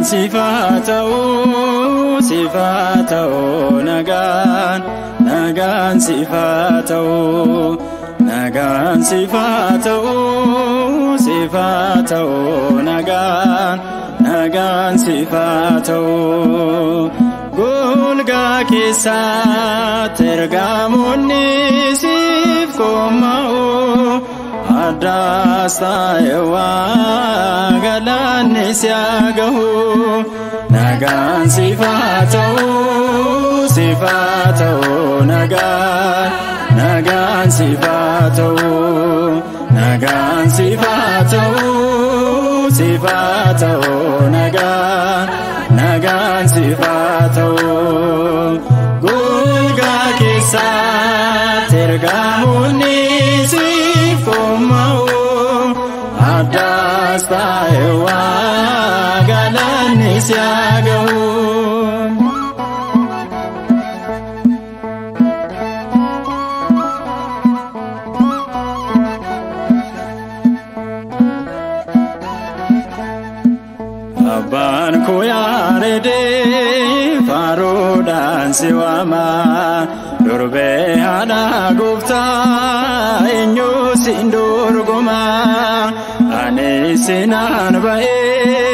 Nagaan siif haa ta'u, nagaan, nagaan siif haa ta'u, nagaan siif haa ta'u, siif haa ta'u, nagaan, nagaan siif haa ta'u. Golgaa keessatti ergamoonni siif qomaa'u, addaas ta'e galaanni si haa gahu. Nagaan siif haa ta'u, siif haa ta'u, nagaan, nagaan siif haa ta'u, nagaan siif haa ta'u, siif haa ta'u, nagaan, nagaan siif haa ta'u. Golgaa keessatti ergamoonni siif qomaa'u, addaas ta'e galaanni si haa gahu. Abbaan koo yaaredee faaruudhaan si waama, durbee haadha gooftaa eenyu siin dorgoma? Ani sinaan ba'ee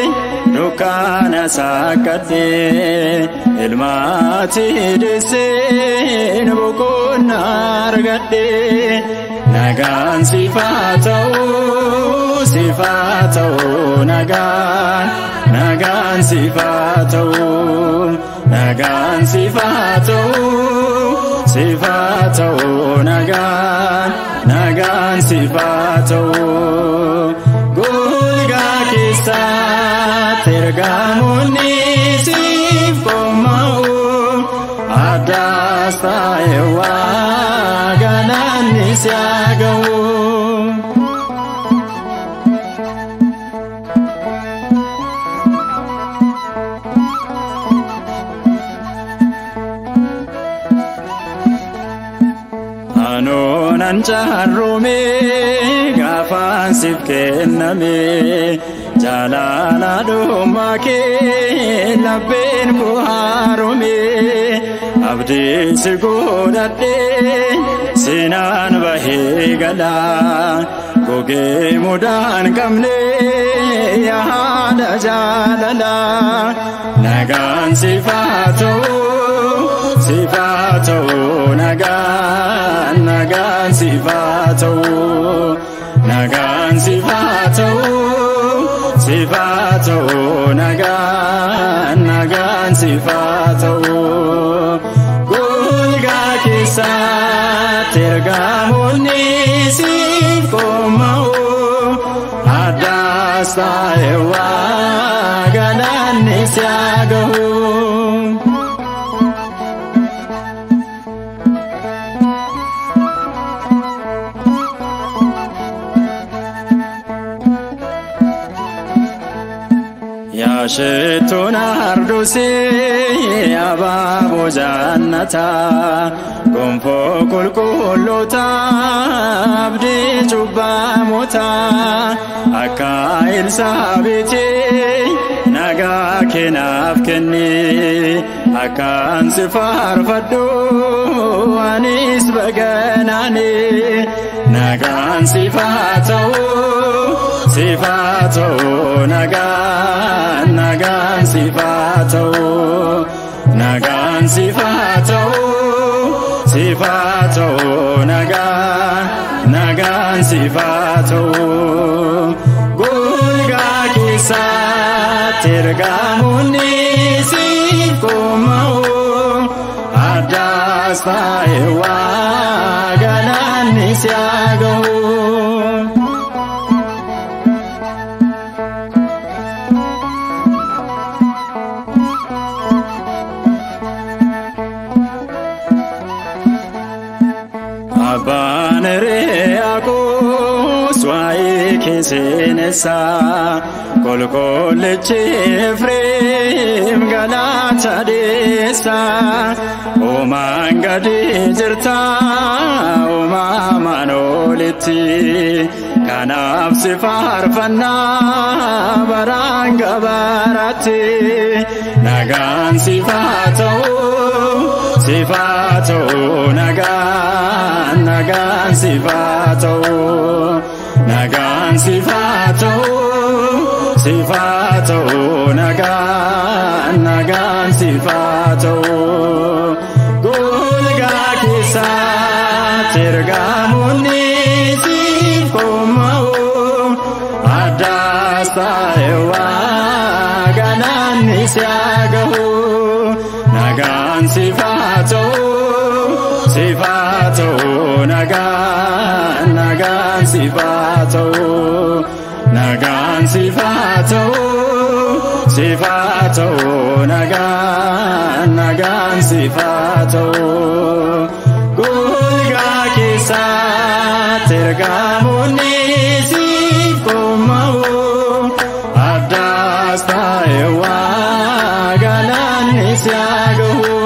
dukkaana saaqqadhee, ilmaati deesseen boqonnaa argadhee. Nagaan siif haa ta'u, siif haa ta'u, nagaan, nagaan siif haa ta'u, nagaan siif haa ta'u, siif haa ta'u, nagaan, nagaan siif haa ta'u. Golgaa keessatti ergamoonni siif qomaa'u, addaas ta'e galaanni si haa gahu. Anoonan caarroome gaafaan siif kenname, jaalala dhumaa kee lapheen koo haarome, abdii si godhadhee sinaan bahee gala, gogee mudaan qabne yaada jaalala. Nagaan siif haa ta'u, siif haa ta'u, nagaan, nagaan siif haa ta'u, nagaan siif haa ta'u, siif haa ta'u, nagaan, nagaan siif haa ta'u. Golgaa keessatti ergamoonni siif qomaa'u, addaas ta'e galaanni si haa gahu. Yaasheettuun ardusee abaaboo jannataa, gonfoo qulqullootaa, abdii cubbamootaa, akka Elsaabeetee nagaa kennaaf kenni, akkaan si faarfadhu anis baganaani. Nagaan siif haa ta'u, siif haa ta'u, nagaan, nagaan siif haa ta'u, nagaan siif haa ta'u, siif haa ta'u, nagaan, nagaan siif haa ta'u. Golgaa keessatti ergamoonni siif qomaa'u, addaas ta'e galaanni si haa gahu. Abbaan Hiriyaaqoos waa'ee kee seenessa, qulqullichi Efreem galata dhiyeessa. Uumaan gadi jirta uumamaan olitti, Kanaaf si faarfannaa baraan gabaratti. Nagaan siif haa ta'u, siif haa ta'u, nagaan, nagaan siif haa ta'u. Nagaan siif haa ta'u, siif haa ta'u, nagaan, nagaan siif haa ta'u. Golgaa keessatti ergamoonni siif kooma'u, addaas ta'e waa galaanni si haa gahu. Nagaan siif haa ta'u, siif haa ta'u, nagaan, nagaan siif haa ta'u. Nagaan siif haa ta'u, siif haa ta'u, nagaan, nagaan siif haa ta'u. Golgaa keessatti ergamoonni siif kooma'u, addaas ta'e waa galaanni si haa gahu.